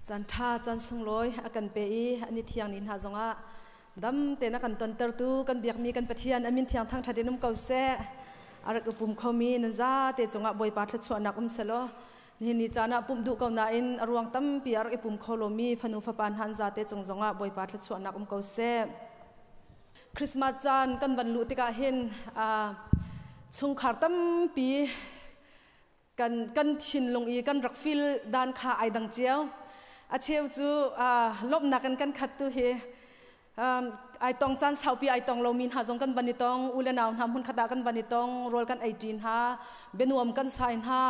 Caan ṭha caan sunglawi a kan pe i ani thiang ni hna zongah dam tein a kan tontertu kan biakmi kan Pathian a min thiang thangṭhat in um ko seh. A rak i pum khomi nan zate cungah Bawipa thluachuahnak um selaw nihin ni caan ah pumh duh ko nain a ruang tampi a rak i pum kho lomi fanu fapa hna an zate cung zongah Bawipa thluachuahnak um ko seh. Christmas caan kan van luh tikah hin chungkhar tampi kan kan thinlung i kan rak feel dan kha ai dang cio. A cheu cu lawmhnak in kan khat tu hi ai tong caan saupi ai tong lomi hna zong kan van i tong, u le nau hna hmun khat ah kan van i tong, rawl kan ei ṭi hna, bianuam kan sai hna,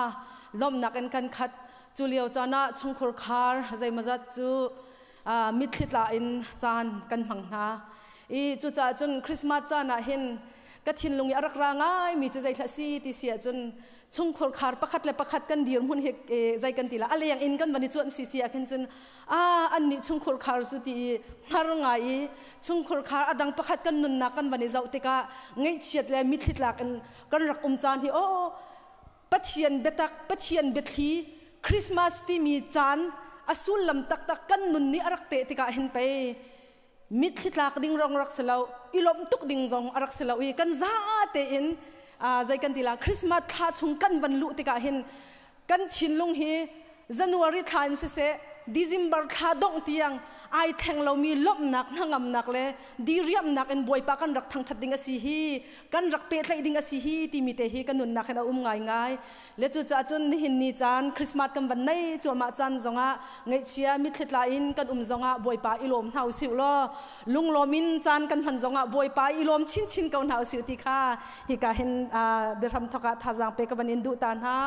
lawmhnak in kan khat. Cu lio caan ah chungkhur khar zeimawzat cu mitthli tla in caan kan hmang hna. I cucaah cun Christmas caan ah hin ka thinlung i a rak ra ngaimi cu zeithla si ti si ahcun chungkhur khar pakhat le pakhat kan dirhmun hi zei kan ti la a leng in kan van i cuanh si si ah khin cun a an nih chungkhur khar cu ti i hngar ngai i chungkhur khar a dang pakhat kan nunnak kan van i zoh tikah ngaihchiat le mitthli tlak in kan rak um caan hi aw Pathian biatak Pathian biathli Christmas timi caan a sullam taktak kan nun nih a rak teh tikah hin pei mitthli tlak ding rong rak si lo i lawmh tuk ding zong a rak si lo i kan za tein zei kan ti la Christmas thla chung kan van luh tikah hin kan thinlung hi January thla in siseh December thla dongh tiang ai thleng lomi lawmhnak hnangamnak le diriamnak in Bawipa kan rak thangṭhat ding a si hi kan rak pehtlaih ding a si hi timi te hi kan nunnak hin a um ngaingai. Le cucaah cun nihin ni caan Christmas kan van nei cuahmah caan zongah ngaihchia mitthli tla in kan um zongah Bawipa i lawm hna usih law lunglawm in caan kan hman zongah Bawipa i lawm chinchin ko hna usih ti kha hika hin biahram thok ah thazaang pe ka van in duh ta hna.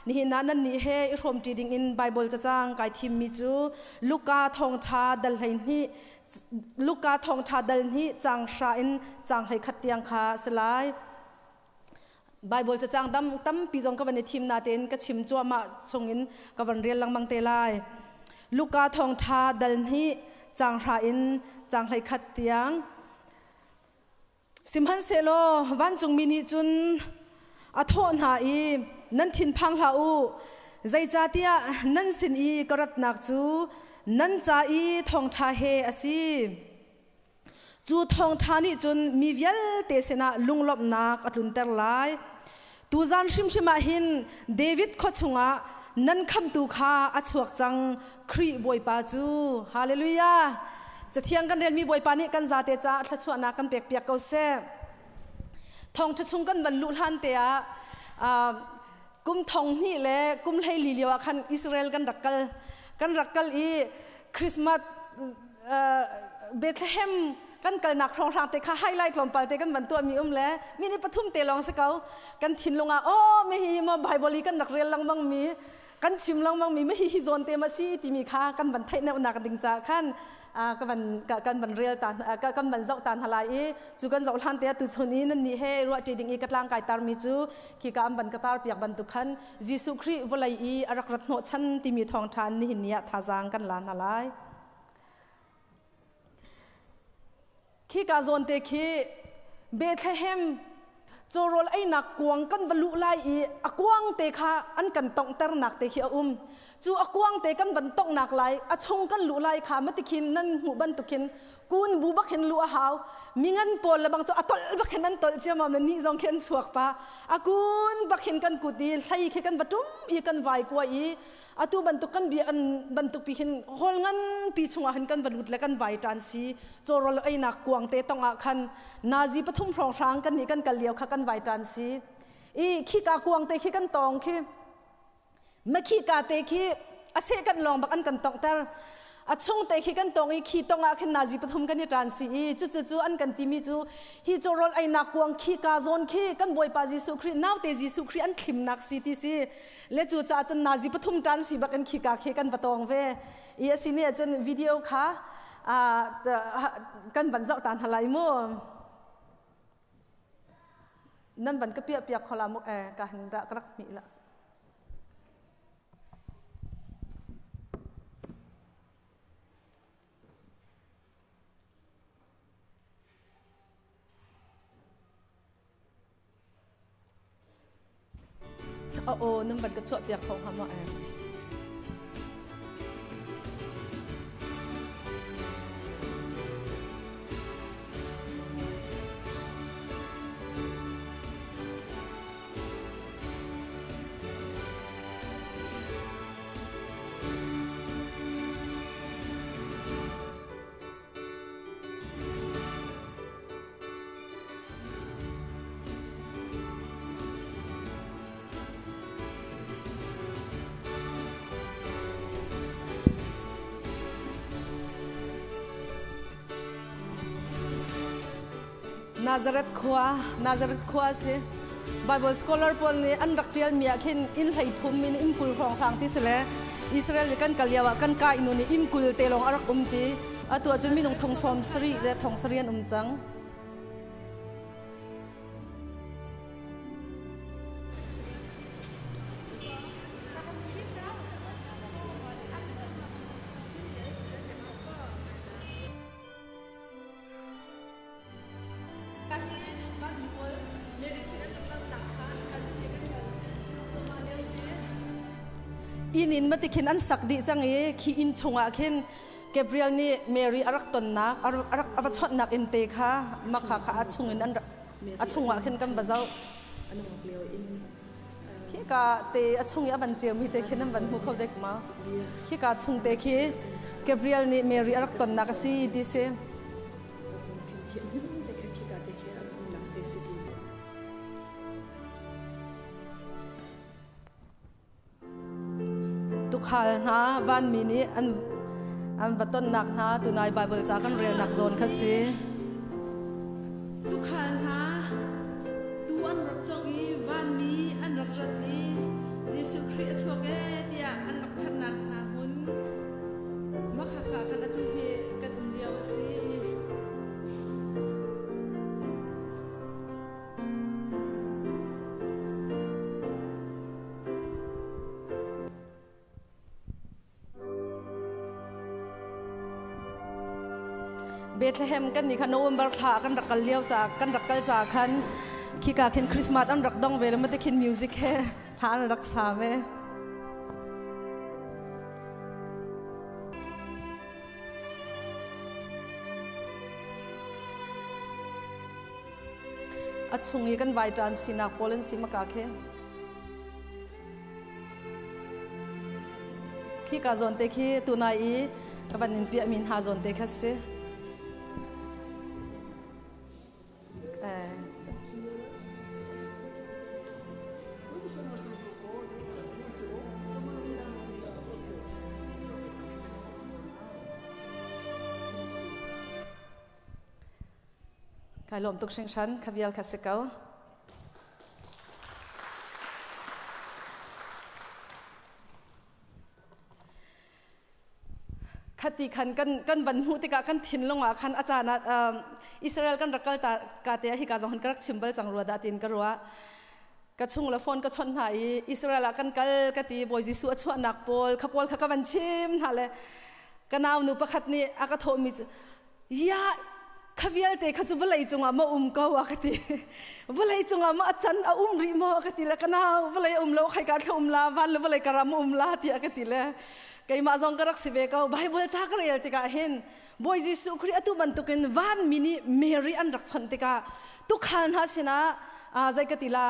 Nihin ah nan nih he i hrawmṭi ding in Bible cacang kai thimmi cu Luka thawngṭha dal 12 Luka thawngṭha dal hnih caang hra in caang 11 tiang kha a si lai. Bible cacang dam tampi zong ka van i thim natein ka chim cuahmah chungin ka van rel lengmang te lai. Luka thawngṭha dal hnih caang hra in caang 11 tiang. Sihmanhsehlaw vancungmi nih cun a thawh hna i, Nan thinphang hlah u, zeicahtiah nan sin i ka ratnak cu nan ca i thawngṭha he a si. Cu thawngṭha nih cun mi vialte sinah lunglawmhnak a tlunter lai. Tuzan hrimhrim ah hin David khua chungah nan khamhtu kha a chuak cang, Khrih Bawipa cu. Hallelujah! Cathiang kan relmi Bawipa nih kan zate caah thluachuahnak kan pekpiak ko seh. Thawngṭha chung kan van luh hlan te ah kum thong hnih le kum 14 lio ah khan Israel kan rak kal. Kan rak kal i Christmas Bethlehem kan kalnak hrawnghrang te kha highlight tlawmpal te kan van tuahmi um le minute pathum te lawng si ko. Kan thinlung ah oh mi hi maw Bible i kan rak rel lengmang mi kan chim lengmang mi hi hi zawn te ma si timi kha kan van theih neuhnak ding ca khan ka van kan van rel ta kan van zoh ta hna lai i cu kan zoh hlan te tu chun i nan nih he ruah ṭi ding i ka tlang kai tar mi cu khi ka an van ka tar piak bantuk khan Jesuh Khrih vawlei i a rak rat hnawh chan timi thawngṭha nihin ni ah thazaang kan la hna lai. Khika zawn te khi Bethlehem cawrawl einak kuang kan va luh lai i a kuang te kha an kan tonghternak te khi a um. Cu a kuang te kan van tonghnak lai, a chung kan luh lai kha matikhin nan hmuh bantukin kun bu bak hin luh a hau. Mingan pawl le bang cu a tolh bak hin an tolh ciamam le nih zong khi an chuak pa. A kun bak hin kan kut i hlei khi kan va tum i kan vai kua i atu bantuk kan bia an bantuk pi hin hall nganpi chungah hin kan va lut le kan vai tan si cawrawl einak kuang te tong ah khan nazi pathum hrawng hrang kan nih kan kal lio kha kan vai tan si i khi ka kuang te khi kan tong khi ma khi ka te khi a seh kan lawng bak an kan tong ter A chung te khi kan tong i khi tong ah khin nazi pathum kan i ṭan si i cucu cu an kan timi cu hi cawrawl einak kuang khi ka zawn khi kan Bawipa Jesuh Khrih naute Jesuh Khrih an thlimnak si ti si le cu caah cun nazi pathum ṭan si bak in khi ka khi kan va tong ve i a si ni ahcun video kha kan van zoh ta hna lai mu nan van ka piah piak khola mu eh ka hin dah ka rak hmih la A aw nan van ka chuah piak kho hnga maw? Nazareth khua, Nazareth khua a si. Bible scholar pawl nih an rak ṭialmi ah khin inn 13 in inn 20 hrawnghrang ti si le Israel i kan kal lio ah kan ka inu nih inn 20 te lawng a rak um ti. Atu ahcun minung thong sawm sarih le thong sarih an um cang. Inn in mati khin an sak dih cang i khi inn chungah khin Gabriel nih Mary a rak tonnak a rak a va chawnhnak inn te kha makha kha a chung in an a chungah khin kan va zoh. Khika te a chung i a van ceumi te khin an van hmu kho dek ma? Khika chung te khi Gabriel nih Mary a rak tonnak a si ti si. Tukhal hna vanmi nih an an va tonnak hna tunai Bible ca kan relnak zawn kha si. Tukhal hna tu an rak congh i vanmi an rak rat i Jesuh Khrih a chuak ee tiah an rak thanhnak hna hmun Makhakha khan atu hi kan um lio a si. Bethlehem kan nih kha November thla kan rak kal lio ca kan rak kal ca khan khika khin Christmas an rak dong ve le mate khin music he hla an rak sa ve. A chung i kan vai ṭan sinak pawl an si maka khi. Khi ka zawn te khi tunai i ka van in piahmi hna zawn te kha si. Kai lawm tuk hringhran kha vial kha si ko. Khati khan kan kan van hmuh tikah kan thinlung ah khan a caan ah Israel kan rak kal ta ka te hi ka zong han ka rak chim bal cang rua dah tin ka ruah. Ka chung le phone ka chawnh hna i Israel ah kan kal ka ti Bawi Jesuh a chuahnak pawl kha pawl kha ka van chim hna le ka nau nu pakhat nih a ka thawhmi cu Ya kha vialte kha cu vawlei cungah ma um ko a ka ti. Vawlei cungah ma a can a um rih maw a ka ti le ka nau vawlei um lo khai ka thla um la van le vawlei ka ram um la ti a ka ti le keimah zong ka rak si ve ko Bible ca ka rel tikah hin Bawi Jesuh Khrih atu bantukin vanmi nih Mary an rak chawnh tikah tukhal hna sinah zei ka ti la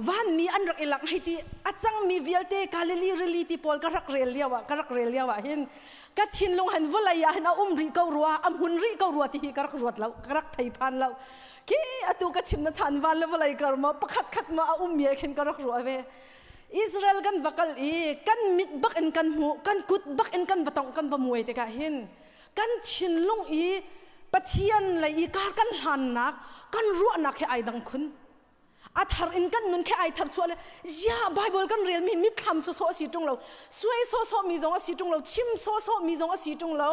vanmi an rak i lak hei ti a cangmi vialte Galilee rili ti pawl ka rak rel lio ah ka rak rel lio ah hin ka thinlung han vawlei ah hin a um rih ko rua a hmun rih ko rua ti hi ka rak ruat lo ka rak thei phan lo khi atu ka chim na chan van le vawlei kar ma pakhat khat ma a um mi khin ka rak ruah ve Israel kan va kal i kan mit bak in kan hmuh kan kut bak in kan va tongh kan va muai tikah hin kan thinlung i Pathian lei i kar kan hlannak kan ruahnak he ai dang khun a thar in kan nun khe ai thar chuah le zia Bible kan rel mi mitthlam so so si tung lo suai so so mi zong a si tung lo chim so so mi zong a si tung lo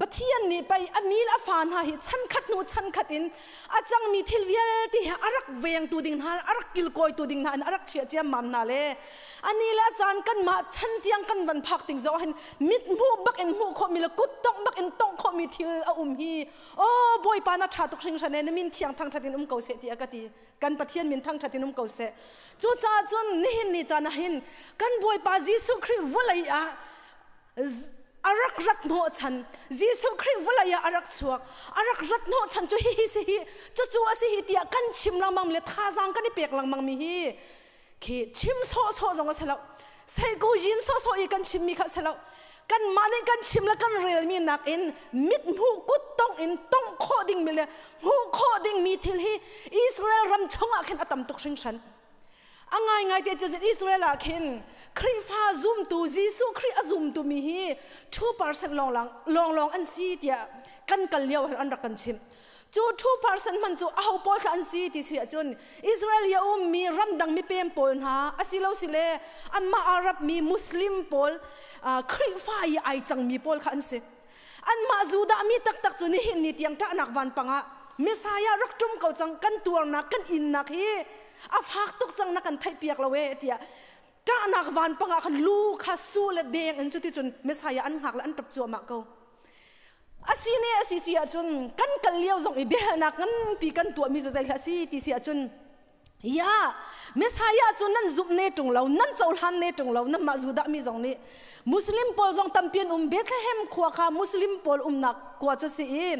Pathian nih pei a mil a fa hna hi chan khat hnu chan khat in a cangmi thil vialte hi a rak vengtu ding hna a rak kilkawitu ding hna in a rak chiah ciammam hna le ani le a caan kanmah chan tiang kan van phak ting zong hin mit hmuh bak in hmuh khawhmi le kut tongh bak in tongh khawhmi thil a um hi Oh Bawipa na ṭha tuk hringhran e na min thiang thangṭhat in um ko seh tiah ka ti. Kan Pathian min thangṭhat in um ko seh. Cucaah cun nihin ni caan ah hin kan Bawipa Jesuh Khrih vawlei ah a rak rat hnawhchan Jesuh Khrih vawlei ah a rak chuak a rak rat hnawhchan cu hihi si hi cucu a si hi tiah kan chim lengmang le thazaang kan i pek lengmang mi hi khi chim sawhsawh zong a si lo seiku yin sawhsawh i kan chimmi kha a si lo kanmah nih kan chim le kan relmi nakin mit hmuh kut tong in tongh khawh dingmi le hmuh khawh dingmi thil hi Israel ram chungah khin a tam tuk hringhran a ngaingai te cun Israel ah khin Khrihfa zumtu Jesuh Khrih a zumtu mi hi 2% lawng lawng an si tiah kan kal lio an rak kan chimh. Cu 2% hmanh cu aho pawl kha an si ti si ahcun Israel i a ummi ramdang mipem pawl hna asilo sile anmah Arab mi Muslim pawl Khrihfa i ai cangmi pawl kha an si. Anmah Judah mi taktak cu nihin ni tiang ṭahnak vanpang ah Messiah rak ṭum ko cang kan tuarnak kan innak hi a fak tuk cang na kan theihpiak lo ee tiah ṭahnak vanpang ah khan lu kha su le deng in cuticun Messiah an hngak le an ṭap cuahmah ko. Asi ne asi si ahcun kan kal lio zong i biahalnak nganpi kan tuahmi cu zei hlah si ti si ahcun ya Messiah cu nan zumh ne ṭung lo nan cohlan ne ṭung lo nanmah Judah mi zong nih Muslim pawl zong tampi an um Bethlehem khua kha Muslim pawl umnak khua cu si i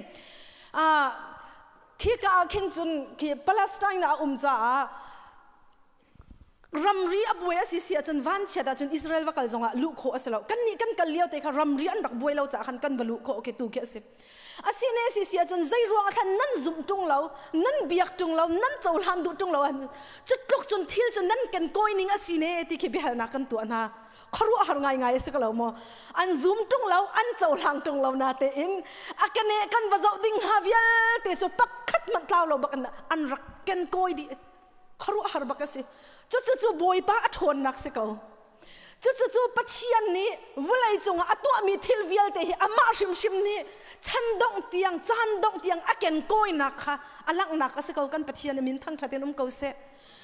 khika ah khin cun khi Palestine ah a um caah Ramri a buai a si si ahcun vanchiat ahcun Israel va kal zongah luh khawh a si lo. Kannih kan kal lio te kha ramri an rak buai lo caah khan kan va luh khawh khi tu khi a si. Asine si si ahcun zei ruang ah khan nan zumh ṭung lo, nan biak ṭung lo, nan cohlan duh ṭung lo ahcun cu tluk cun thil cu nan ken kawi ning a si ne ti khi biahalnak kan tuah hna. Khuaruahhar ngaingai a si ko lo maw? An zum ṭung lo, an cohlang ṭung lo natein a kene kan va zoh ding hnga vialte cu pakhat hmanh tlau lo bak in an rak ken kawi dih. Khuaruahhar bak a si. Cucu Bawipa a ṭhawnnak si ko. Cucu Pathian nih vawlei cungah a tuahmi thil vialte hi amah hrimhrim nih chan dongh tiang, caan dongh tiang a kenkawinak kha a langhnak a si ko. Kan Pathian i min thangṭhat in um ko seh.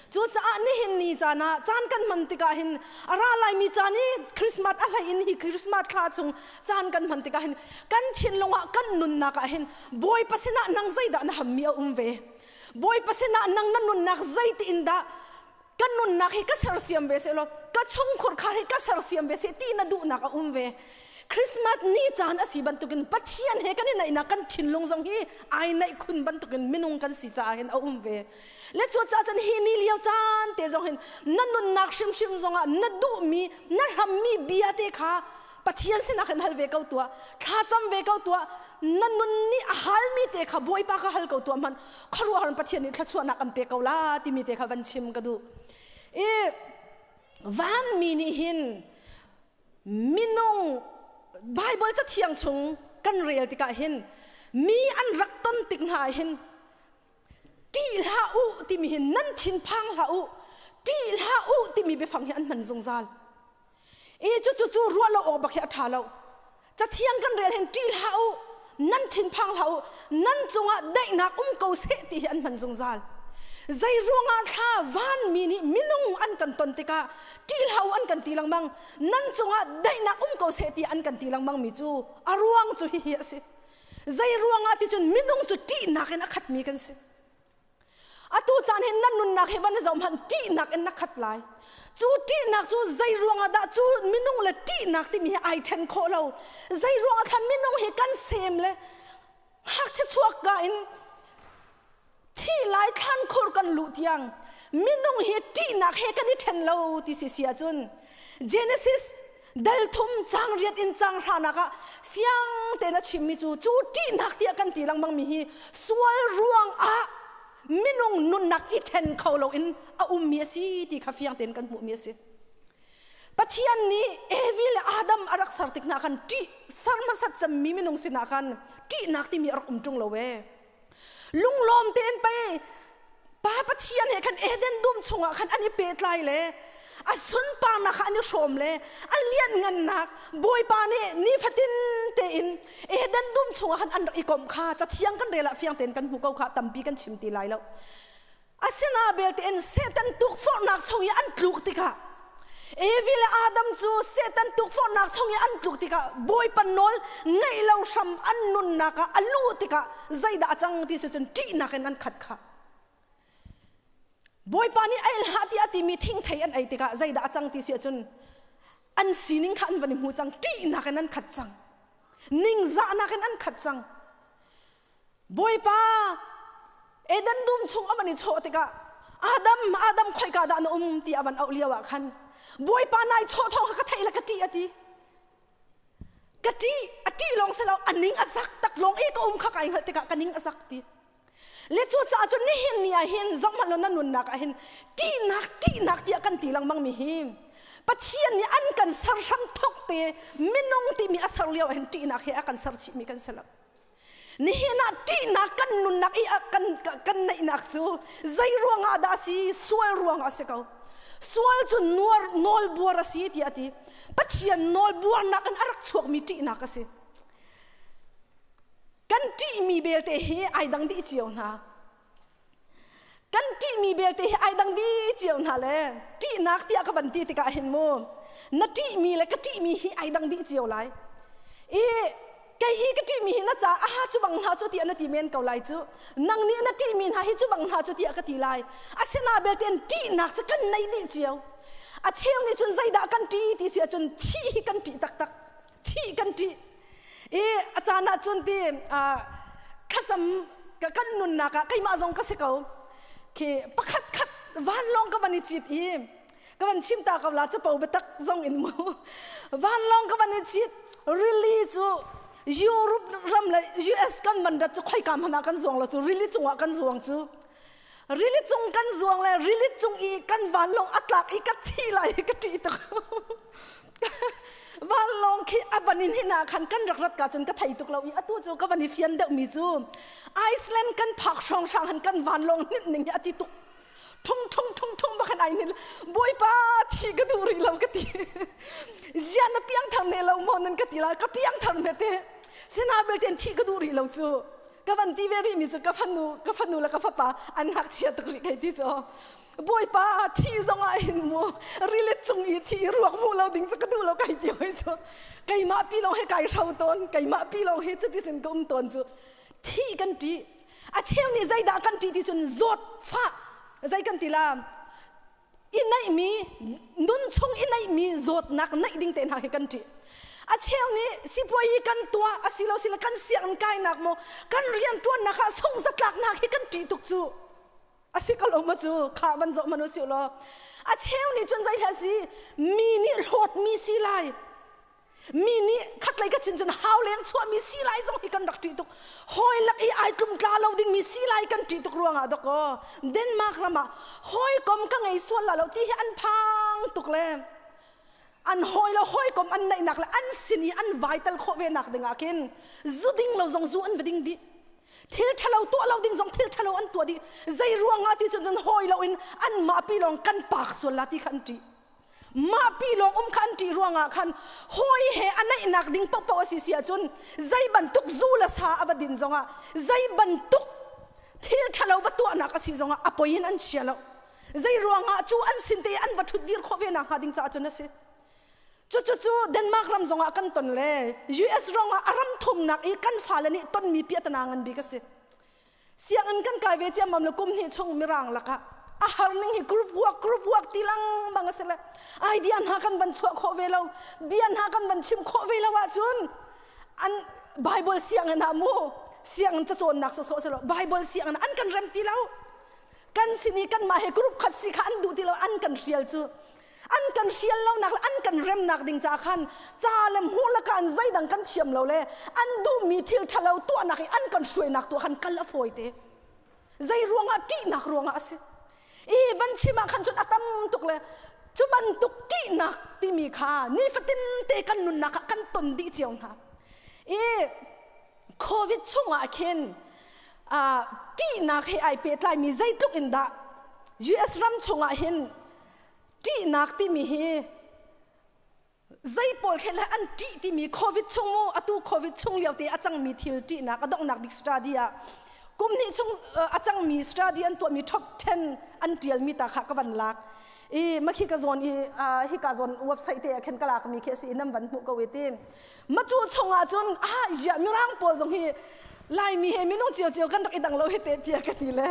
Cucaah nihin ni caan ah caan kan hman tikah hin a ra laimi caan i Christmas a hlei in hi Christmas thla chung caan kan hman tikah hin kan thinlung ah kan nunnak ah hin Bawipa sinah nang zeidah na hammi a um ve? Bawipa sinah nang na nunnak zeiti in dah ka nunnak hi ka sersiam ve seh law ka chungkhur khar hi ka sersiam ve seh ti na duhnak a um ve. Christmas ni caan a si bantukin Pathian he kan i naihnak kan thinlung zong hi ai naih khun bantukin minung kan si caah hin a um ve. Le cu caah cun hi ni lio caan te zong hin na nunnak hrimhrim zongah na duhmi na hlammi bia te kha Pathian sinah khan hal ve ko tuah thlacam ve ko tuah na nun nih a halmi te kha Bawipa kha hal ko tuah hmanh khuaruahhar Pathian nih thluachuahnak an pek ko la timi te kha van chim ka duh i vanmi nih hin minung Bible cathiang chung kan rel tikah hin mi an rak ton tik hna ah hin ṭih hlah u timi hin nan thinphang hlah u ṭih hlah u timi biafang hi an hman zungzal I cucu cu ruah lo awk bak hi a ṭha lo. Cathiang kan rel hin ṭih hlah u, nan thinphang hlah u, nan cungah daihnak um ko seh ti hi an hman zungzal. Zei ruangah thla vanmi nih minung an kan ton tikah ṭih hlah u an kan ti lengmang, nan cungah daihnak um ko seh ti an kan ti lengmang mi cu a ruang cu hihi a si. Zei ruangah ti cun minung cu ṭihnak in a khatmi kan si. Atu caan hin nan nunnak hi van i zoh hmanh ṭihnak in na khat lai. Cu ṭihnak cu zei ruangah dah cu minung le ṭihnak timi hi ai ṭhen khawh lo. Zei ruangah thlan minung hi kan sem le ngakchia chuak ka in thi lai thlan khur kan luh tiang minung hi ṭihnak he kan i ṭhen lo ti si si ahcun Genesis dal thum cang riat in cang hranak ah fiang tein a chimmi cu cu ṭihnak tiah kan ti lengmang mi hi sual ruang ah minung nunnak i ṭhen kho loin a ummi a si ti kha fiang tein kan hmuhmi a si. Pathian nih Evi le Adam a rak ser tik hna khan ṭih ser hmasat cemmi minung sinah khan ṭihnak timi a rak um ṭung lo ee. Lunglawm tein pei Pa Pathian he khan Eden dum chungah khan an i pehtlai le a sunparnak kha an i hrawm le a lianngannak Bawipa nih nifatin tein Eden dum chungah khan an rak i komh kha cathiang kan rel ah fiang tein kan hmu ko kha tampi kan chim ti lai lo. Asina belte in Satan tukforhnak chung i an tluk tikah Evi le Adam cu Satan tukforhnak chung i an tluk tikah Bawipa nawl ngaih lo hram an nunnak ah a luh tikah zeidah a cang ti si cun ṭihnak in an khat kha. Bawipa nih ei hlah tiah a timi thingthei an ei tikah zeidah a cang ti si ahcun an sining kha an van i hmu cang ṭihnak in an khat cang ningzahnak in an khat cang Bawipa Eden dum chung a van i chawh tikah Adam Adam khoika dah na um ti a van auh lio ah khan Bawipa nai chawh thawng kha ka theih le ka ṭih a ti ka ṭih a ṭih lawng si lo a ning a zak tak lawng i ka um kha kai hngalh tikah ka ning a zak ti le cucaah cun nihin ni ah hin zohhmanh law na nunnak ah hin ṭihnak ṭihnak tiah kan ti lengmang mi hi Pathian nih an kan ser hram thok te minung timi a ser lio ah hin ṭihnak he a kan ser chihmi kan si lo. Nihin ah ṭihnak kan nunnak i kan neihnak cu zei ruangah dah a si? Sual ruangah a si ko. Sual cu nawlbuar a si tiah a ti. Pathian nawlbuarnak in a rak chuakmi ṭihnak a si. Kan ṭihmi belte hi ai dang dih cio hna. Kan ṭihmi belte hi ai dang dih cio hna le ṭihnak tiah ka van ti tikah hin mu na ṭihmi le ka ṭihmi hi ai dang dih cio lai. I kei i ka ṭihmi hi na ca aha cu bang hna cu tiah na ti men ko lai cu. Nang nih na ṭihmi hna hi cu bang hna cu tiah ka ti lai. Asina belte in ṭihnak cu kan nei dih cio. A cheu nih cun zeidah kan ṭih ti si ahcun thih hi kan ṭih taktak. Thih kan ṭih. I a caan ah cun ti thlacam kan nunnak ah keimah zong ka si ko. Khi pakhat khat vanlawng ka van i cit i ka van chim ta ko la capo biatak zong in mu. Vanlawng ka van i cit rili cu Europe ram le US kan van rat cu khoika hmanh ah kan zuang lo cu rili cungah kan zuang cu. Rili cung kan zuang le rili cung i kan vanlawng a tlak i ka thi lai ka ṭih tuk. Vanlawng khi a van in hin ah khan kan rak rat ka cun ka thei tuk lo i atu cu ka van i fian deuh mi cu Iceland kan phak hrawng hrang han kan vanlawng hninh ning hi a ti tuk. Thung thung thung thung bakhan ai nin Bawipa thi ka duh rih lo ka ti. Zia na piang thar ne lo maw nan ka ti la ka piang thar me te. Sina belte thi ka duh rih lo cu. Ka van ti ve rih mi cu ka fanu le ka fapa an ngakchia tuk rih kai ti cu. Bawipa thi zong ah hin mu rili cung i thi ruak hmu lo ding cu ka duh lo kai ti hoi cu. Keimah pi lawng he kai hro tawn, keimah pi lawng he cuti cun ka um tawn cu. Thi kan ṭih. A cheu nih zeidah kan ṭih ti cun zawt fah zei kan ti la i neihmi nun chung i neihmi zawtnak neih ding te hna hi kan ṭih. A cheu nih sipuai kan tuah asilo sila kan sianginn kainak maw kan rian ṭuannak ah sung zatlaknak hi kan ṭih tuk cu. A si ko lo ma cu kha van zoh hmanh usih law. A cheu nih cun zei hlah si mi nih hlawtmi si lai. Mi nih khatlei ka chin cun hau leng chuahmi si lai zong hi kan rak ṭih tuk. Hawi lak i ai tlumtla lo dingmi si lai kan ṭih tuk ruangah dok aw Denmark ram ah hawikom ka ngei sual la lo ti hi an phang tuk le an hawi le hawikom an neihnak le an sin i an vai tal khawh ve nak ding ah khin zu ding lo zong zu an va ding dih. Thil ṭhalo tuah lo ding zong thil ṭhalo an tuah dih. Zei ruangah ti cun cun hawi lo in anmah pi lawng kan pak sual la ti kha an ṭih. Mah pi lawng um kha an ṭih ruangah khan hawi he a naihnak ding paohpaoh a si si ahcun zei bantuk zu le sa a va din zongah zei bantuk thil ṭhalo va tuahnak a si zongah a poi in an chia lo. Zei ruangah cu an sin te an va ṭhut dir khawh ve nakhnga ding caah cun a si. Cucu Denmark ram zongah kan ton le US rongah a ram thumnak i kan fale nih tonmi piahtana ngan bik a si. Sianginn kan kai ve ciammam le kum hnih chung mirang lakah a har ning hi group work ti lengmang a si le idea hna kan van chuah khawh ve lo bia hna kan van chim khawh ve lo ahcun an Bible sianginn ah mu sianginn cacawnnak sawsawh si lo Bible sianginn an kan rem ti lo kan sin i kanmah he group khat si kha an duh ti lo an kan hrial cu an kan hrial lonak le an kan remnak ding ca khan ca le hmuh le kan zeidang kan thiam lo le an duhmi thil ṭhalo tuahnak i an kan hruainak tu khan kal a fawi te. Zei ruangah? Ṭihnak ruangah a si. I van chim ah khan cun a tam tuk le cu bantuk ṭihnak timi kha nifatin te kan nunnak ah kan ton dih cio hna. I COVID chungah khin ṭihnak he ai pehtlaimi zeitluk in dah US ram chungah hin ṭihnak timi hi zei pawl khe le an ṭih timi COVID chung mu atu COVID chung lio te a cangmi thil ṭihnak a donghnak bik study ah kum hnih chung a cangmi study an tuahmi top 10 an ṭialmi ta kha ka van lak i makhi ka zawn i hika zawn website te ah khin ka lakmi khi a si i nan van hmuh ko i ti ma cu chungah cun ah ya mirang pawl zong hi Laimi he minung ciocio kan rak i dang lo hi te tiah ka ti le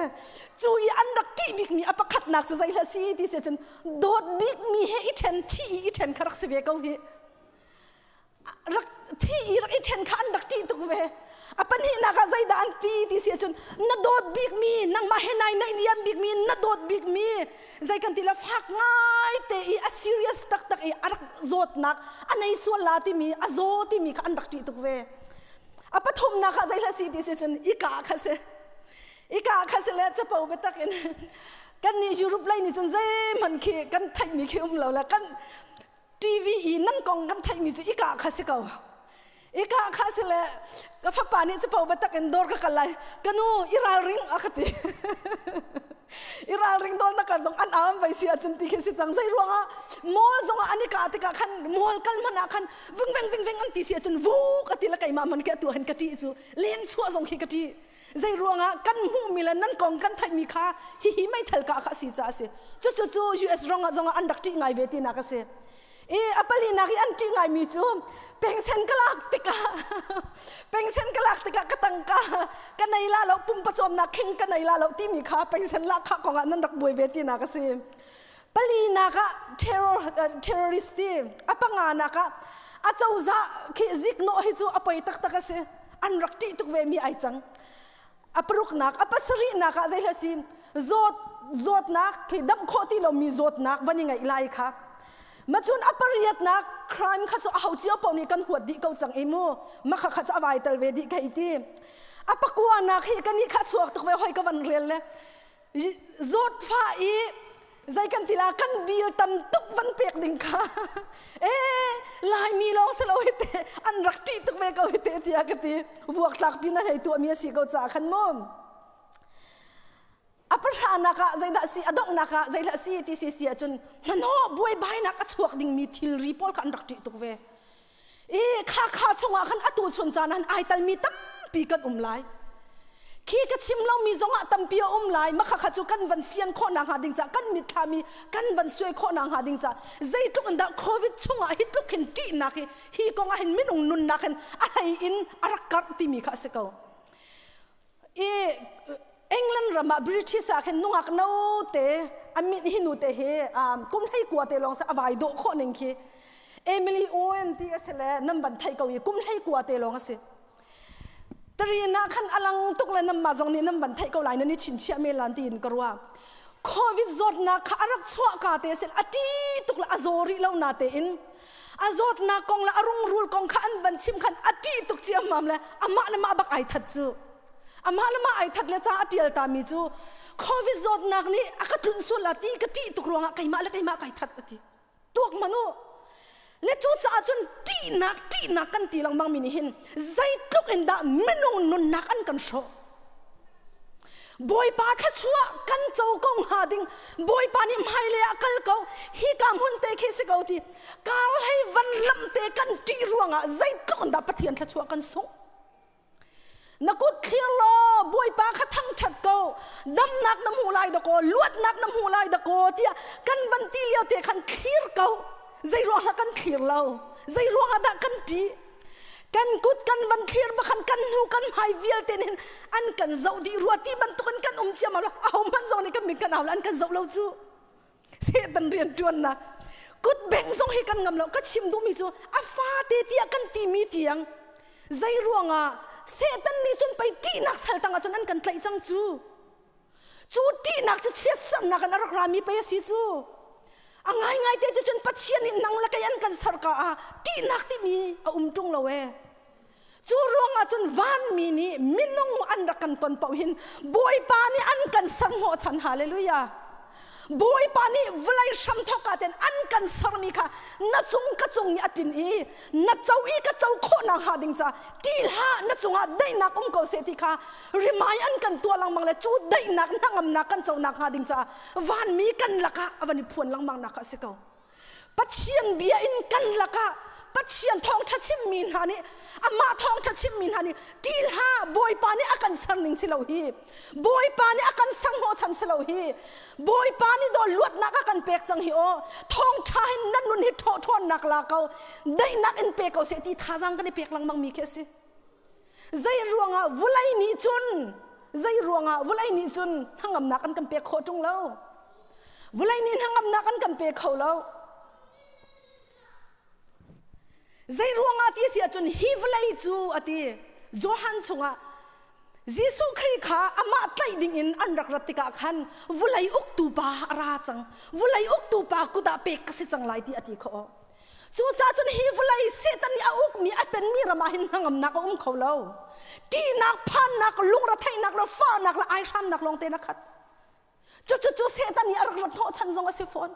cu i an rak ṭih bikmi a pakhatnak cu zei hlah si ti si cun dawt bikmi he i ṭhen thi i i ṭhen kha rak si ve ko hi rak thi i rak i ṭhen kha an rak ṭih tuk ve. A pahnihnak ah zeidah an ti ti si ahcun na dawt bikmi nangmah he nai naihniam bikmi na dawt bikmi zei kan ti la fak ngai te i a serious taktak i a rak zawtnak a nei sual la timi a zaw timi kha an rak ṭih tuk ve. A pathumnak ah zei hlah si ti si cun ika kha si ika kha si le capo biatak in kan nih Europe lei nih cun zeihmanh khi kan theihmi khi um lo le kan TV i nan kong kan theihmi cu ika kha si ko. Ika kha si le ka fapa nih capo biatak in dawr ka kal lai. Ka nu i ralring a ka ti. I ralring dawl na kar zong an au an vai si ahcun ti khi si cang. Zei ruangah mall zongah an i kah tikah khan mall kal hmanh ah khan ving veng ving veng an ti si ahcun vuk a ti le keimah man khi atu han ka ṭih cu leng chuah zong khi ka ṭih. Zei ruangah kan hmuhmi le nan kong kan theihmi kha hihi meithal kah kha a si caah a si. Cucu cu US rong ah zongah an rak ṭih ngai ve tinak a si. I a palinak i an ṭih ngaimi cu pengsen ka lak tikah pengsen ka lak tikah ka tangka ka nei la lo pumpa cawmnak khing ka nei la lo timi kha pengsen lak kha kongah nan rak buai ve tinak a si. Palinak ah terror terrorist ti a panganak ah a cozah khi ziknawh hi cu a poi taktak a si. An rak ṭih tuk ve mi ai cang. A paruknak a pasarihnak ah zei hla si zawt zawtnak khi damh khawh ti lomi zawtnak van i ngeih lai kha macun a pariatnak crime kha cu a ho cio paoh nih kan huat dih ko cang i mu makha kha cu a vai tel ve dih ka i ti a pakuanak hi kan nih kha chuak tuk ve hoi ka van rel le zawtfa i zei kan ti la kan bil tam tuk van pek ding kha e laimi lawng si lo hi te an rak ṭih tuk ve ko hi te tiah ka ti vuak tlak pin an hei tuahmi a si ko caah khan mu a pahranak ah zeidah si a donghnak ah zeidah si ti si si ahcun hnahnawh buaibainak a chuak dingmi thilri pawl kha an rak ṭih tuk ve i kha kha chungah khan atu chun caan han ai talmi tampi kan um lai khi ka chim lomi zongah tampi a um lai makha kha cu kan van fian khawh nak hnga ding ca kan mitthla mi kan van suai khawh nak hnga ding ca zeitluk in dah covid chungah hi tluk hin ṭihnak hi hi kong ah hin minung nunnak hin a hlei in a rak karh timi kha a si ko i England ram ah British ah khin nungak no te amit hi nu te hi kum hlei kua te lawng se avai dawh khawh ning khi Emily Owen ti a si le nan van thei ko i kum hlei kua te lawng a si Tarina khan alang tuk le nam ma zong nih nan van thei ko lai nan i chinchiah me lan tiin ka ruah COVID zawtnak kha a rak chuah ka te sin a ti tuk le a zaw rih lo na te in a zawtnak kong le a rungrul kong kha an van chim khan a ṭih tuk ciammam le amah le mah bak ai that cu amah le mah ai that le ca a ṭial ta mi cu covid zawtnak nih a ka tlunh sual la ti ka ṭih tuk ruangah keimah le keimah kai that a ti tuak man u le cu caah cun ṭihnak ṭihnak kan ti lengmang mi nih hin zeitluk in dah minung nunnak an kan hrawh Bawipa thluachuah kan co ko hnga ding Bawipa nih hmailei ah kal ko hika hmun te khi si ko ti kar hlei van lam te kan ṭih ruangah zeitluk in dah Pathian thluachuah kan sungh na kut thlir law Bawipa kha thangṭhat ko damnak na hmuh lai dakaw luatnak na hmuh lai dakaw tiah kan van ti lio te khan thlir ko zei ruang dah kan thlir lo zei ruangah dah kan ṭih kan kut kan van thlir bakhan kan hnu kan hmai vialte nih an kan zoh dih rua ti bantukin kan um ciam lo aho hmanh zong nih kan min kan au an kan zoh lo cu Satan rian ṭuannak kut beng zong hi kan ngam lo ka chim duhmi cu a fate tiah kan timi tiang zei ruangah Satan nih cun pei ṭihnak sal tangah cun an kan tlaih cang cu cu ṭihnak cu chiatsernak in a rak rami pei a si cu a ngaingai te cun Pathian nih nang le kei an kan ser ka ah ṭihnak timi a um ṭung lo ee cu ruangah cun vanmi nih minung an rak kan ton paoh hin Bawipa nih an kan ser hnawhchan hallelujah Bawipa nih vawlei hramthawk ah ten an kan sermi kha na cung ka cung i a tlin i na co i ka co khawhnak hnga ding ca ṭih hlah na cungah daihnak um ko seh ti kha rimai an kan tuah lengmang le cu daihnak hnangamnak kan conak hnga ding caah vanmi kan lakah a van i phuan lengmang nak kha a si ko Pathian bia in kan lakah Pathian thawngṭha chimmi hna nih amah thawngṭha chimmi hna nih ṭih hlah Bawipa nih a kan ser ning si lo hi Bawipa nih a kan ser hnawhchan si lo hi Bawipa nih daw luatnak a kan pek cang hi aw thawngṭha hin nan nun hi ṭhawhṭhawnnak la ko daihnak in pe ko seh ti thazaang kan i pek lengmang mi khi a si zei ruangah vulei nih cun zei ruangah vulei nih cun hnangamnak an kan pek khawh ṭung lo vulei nih hnangamnak an kan pe kho lo zei ruangah ti si ahcun hi vawlei cu a ti Johan chungah Jesuh Khrih kha amah tlaih dingin an rak rat tikah khan vawlei uktu pa a ra cang vawlei uktu pa kut ah pek ka si cang lai ti a ti kho Cucaah cun hi vawlei Satan nih a ukmi a penmi ram ah hin hnangamnak a um kho lo. Ṭihnak, phannak, lungretheihnak le fahnak le aihramnak lawng tein a khat. Cucu cu Satan nih a rak rat hnawhchan zong a si fawn.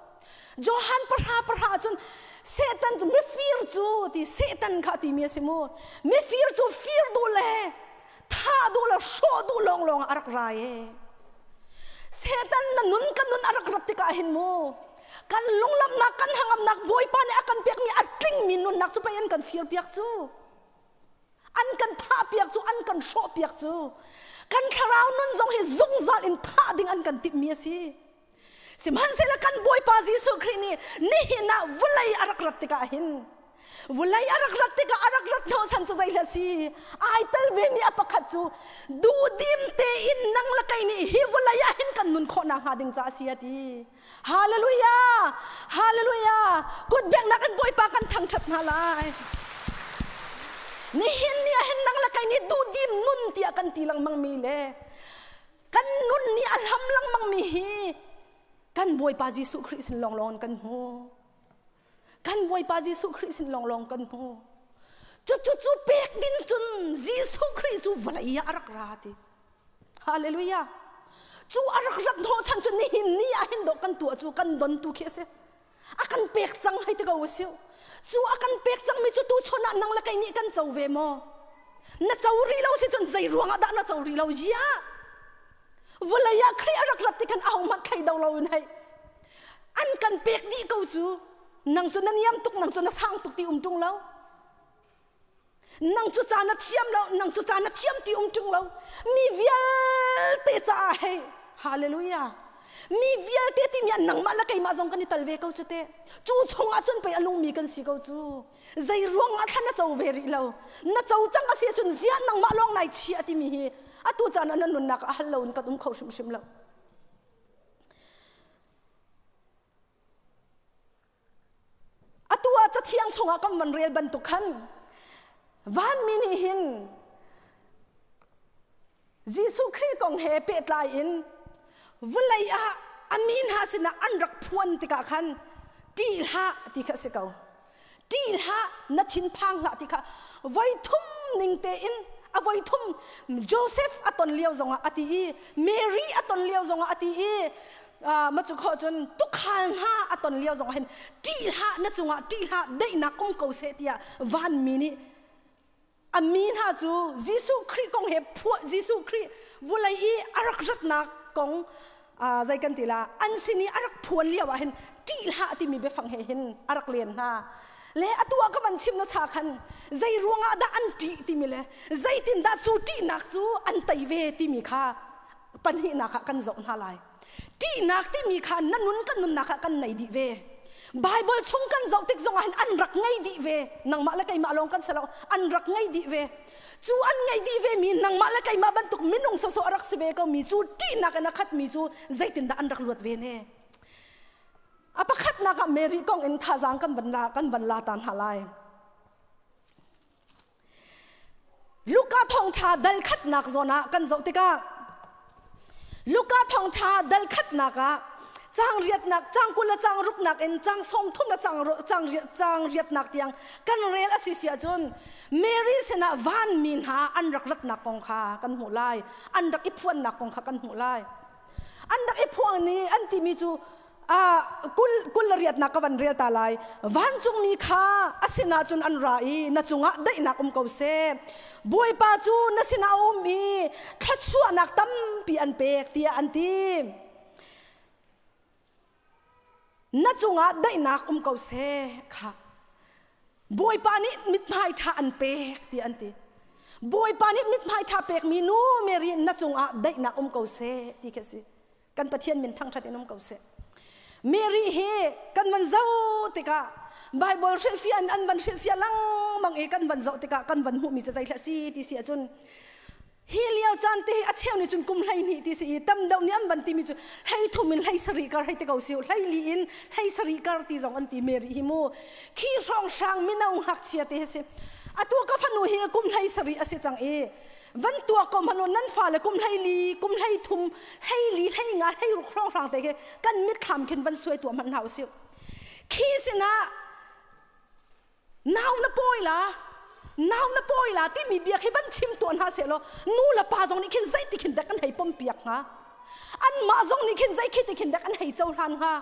Johan pahra pahra cun. Satan cu mifir cu ti Satan kha timi a si mu. Mifir cu fir duh le thah duh le hrawh duh lawnglawng ah a rak ra e. Satan na nun kan nun a rak rat tikah hin mu kan lunglamnak kan hangamnak Bawipa nih a kan pekmi a tlingmi nunnak cu pei an kan fir piak cu. An kan thah piak cu an kan hrawh piak cu. Kan thlarau nun zong hi zungzal in thah ding an kan timhmi a si. Sihmanhsehlaw kan Bawipa Jesuh Khrih nih nihin ah vawlei a rak rat tikah hin vawlei a rak rat tikah a rak rat hnawhchan cu zei si ai tel vemi a pakhat cu duhdim tein nang le kei nih hi vawlei ah hin kan nun khawh nakhnga ding ca a si a ti. Hallelujah! Hallelujah! Kut benghnak in Bawipa kan thangṭhat hna lai. Nihin ni ah hin nang le kei nih duhdim nun tiah kan ti lengmang mi le kan nun nih a hlam lengmang mi hi kan Bawipa Jesuh Khrih sin lawnglawng kan hmu. Kan Bawipa Jesuh Khrih sin lawnglawng kan hmu. Cu cu cu pek din cun Jesuh Khrih cu vawlei ah a rak ra ti. Hallelujah. Cu a rak rat hnawh chan cu nihin ni ah hin dawh kan tuah cu kan don tu khi a si. A kan pek cang hei ti ko usih. Cu a kan pek cangmi cu tu chun ah nang le kei nih kan co ve maw? Na co rih lo si cun zei ruangah dah na co rih lo? Ya! Vawlei ah Khrih a rak rat ti khan ahohmanh thlei do loin hei an kan pek dih ko cu. Nang cu na niam tuk, nang cu na sang tuk ti um ṭung lo. Nang cu ca na thiam lo, nang cu ca na thiam ti um ṭung lo. Mi vialte caah hei, hallelujah. Mi vialte timi ah nangmah le keimah zong kan i tal ve ko cu te. Cu chungah cun pei a nungmi kan si ko cu. Zei ruang ah thlan na co ve rih lo. Na co cang a si ahcun ziah nangmah lawng nai chia timi hi atu caan ah na nunnak ah hal loin kan um kho hrimhrim lo. Atu ah Cathiang chungah kan van rel bantuk khan vanmi nih hin Jesuh Khrih kong he pehtlai in vawlei ah a mi hna sinah an rak phuan tikah khan ṭih hlah ti kha a si ko. Ṭih hlah, na thinphang hlah ti kha voi thum ning tein a voi thum Joseph a ton lio zongah a ti i Mary a ton lio zongah a ti i ma cu khawh cun tukhal hna a ton lio zongah hin ṭih hlah na cungah ṭih hlah daihnak um ko seh tiah vanmi nih a mi hna cu Jesuh Khrih kong he phuah Jesuh Khrih vulei i a rak ratnak kong zei kan ti la an sin i a rak phuan lio ah hin ṭih hlah timi biafang he hin a rak len hna le atu ah ka van chim na cha khan zei ruangah dah an ṭih timi le zeitindah cu ṭihnak cu an tei ve timi kha pahnihnak ah kan zoh hna lai ṭihnak timi kha na nun kan nunnak ah kan nei dih ve Bible chung kan zoh tik zongah hin an rak ngei dih ve nangmah le keimah lawng kan si lo an rak ngei dih ve cu an ngei dih ve mi nangmah le keimah bantuk minung sawsawh a rak si ve ko mi cu ṭihnak in a khat mi cu zeitindah an rak luat ve ne a pakhatnak ah Mary kong in thazaang kan van la kan van la ta hna lai Luka thawngṭha dal khatnak zawn ah kan zoh tikah Luka thawngṭha dal khatnak ah cang riatnak cang 20 le cang ruknak in cang 30 le cang cang cang riatnak tiang kan rel a si si ahcun Mary sinah vanmi hna an rak ratnak kong kha kan hmuh lai an rak i phuannak kong kha kan hmuh lai an rak i phuang ni an timi cu kul le riatnak ka van rel ta lai vancungmi kha a sinah cun an ra i na cungah daihnak um ko seh bawipa cu na sinah a um i thluachuahnak tampi an pek tiah an ti na cungah daihnak um ko seh kha Bawipa nih mithmai ṭha an pek tiah an ti. Bawipa nih mithmai ṭha pekmi nu Mary na cungah daihnak um ko seh ti khi a si. Kan Pathian min thangṭhat in um ko seh. Mary hi kan van zoh tikah Bible hrilhfiah in an van hrilhfiah lengmang i kan van zoh tikah kan van hmuhmi cu zeihlah si ti si ahcun hi lio caan te hi a cheu nih cun kum 12 ti si i tam deuh nih an van timi cu 13 in 17 kar hei ti ko si 14 in 17 kar ti zong an ti Mary hi mu khi hrawng hrang mino ngakchia te hi si atu ka fanu hi kum 17 a si cang i van tuak ko hmanu nan fale kum 14 kum 13 14 15 16 hrawng hrang te khi kan mitthlam khin van suai tuah hmanh hna usih khi sinah Nau na pawi la nau na pawi la timi bia khi van chim tuah hna seh law nu le pa zong nih khin zeiti khin dek an hei pom piak hnga anmah zong nih khin zei khi ti khin dek an hei cohlan hnga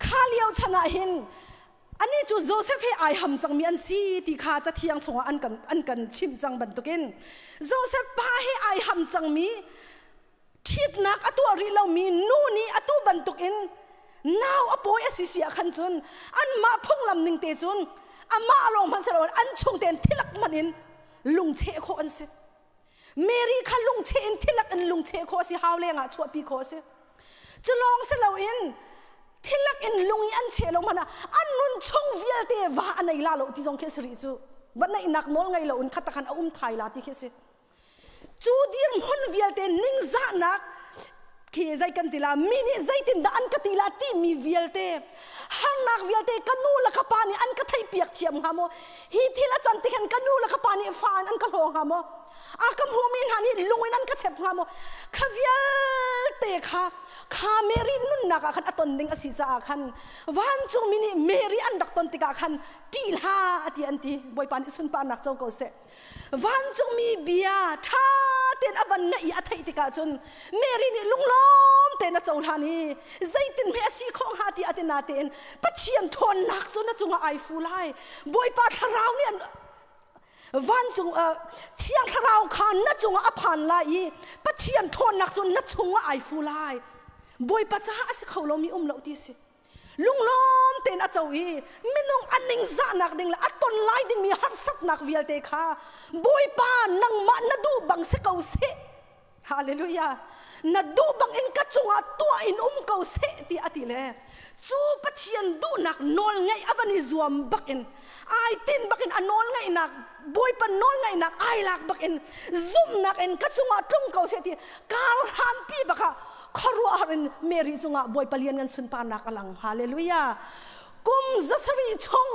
kha lio chan ah hin Ani cu Joseph he ai ham cangmi an si ti kha Cathiang chungah an kan chimh cang bantukin Joseph pa he ai ham cangmi, ṭhitnak a tuah rih lomi nu nih atu bantukin nau a pawi a si si ah khan cun, anmah phunglam ning te cun, amah lawng hmanh si loin an chung tein thilak hmanh in lungcheh khawh an si. Mary kha lungcheh in, thilak in lungcheh khawh a si, hau lengah chuahpi khawh a si. Cu lawng si loin, thilak in lung i an cheh lo hmanh ah an nun chung vialte va a nei la lo ti zong khi a si rih cu. Va neihnak nawl ngei lo in khat khan a um thai la ti khi a si. Cu dirhmun vialte, ningzahnak khi zei kan ti la, mi nih zeitin dah an ka ti la timi vialte, harnak vialte, ka nu le ka pa nih an ka theih piak thiam hnga maw? Hi thil a can ti khan ka nu le ka pa nih fa in an ka hlaw hnga maw? A ka hmumi hna nih lung in an ka chep hnga maw? Kha vialte kha kha Mary nunnak ah khan a ton ding a si caah khan vancungmi nih Mary an rak ton tikah khan, "Ṭih hlah," ati an ti. Bawipa nih sunparnak co ko seh. Vancungmi bia ṭha tein a van ngaih i a theih tikah cun Mary nih lunglawm tein a cohlan i, "Zeitin hme a si khawh hnga?" ti a ti. Na tein Pathian ṭhawnnak cu na cungah ai fu lai, Bawipa thlarau nih an vancung Thiang Thlarau kha na cungah a phan lai i Pathian ṭhawnnak cu na chungah ai fu lai. Bawipa caah a si kho lomi um lo ti si. Lunglawm tein a co i minung a ningzahnak ding le a ton lai dingmi harsatnak vialte kha, "Bawipa, nangmah na duh bang si ko seh. Hallelujah. Na duh bang in ka cungah tuah in um ko seh," ti a ti le cu Pathian duhnak nawl ngaih a van i zuam bakin, ai tin bakin, a nawl ngaihnak, Bawipa nawl ngaihnak ai lak bakin, zumhnak in ka cungah tlung ko seh ti kar hlan pi bakah khuaruahhar in Mary cungah Bawipa lian ngan sunparnak a lang. Hallelujah. Kum 700 chung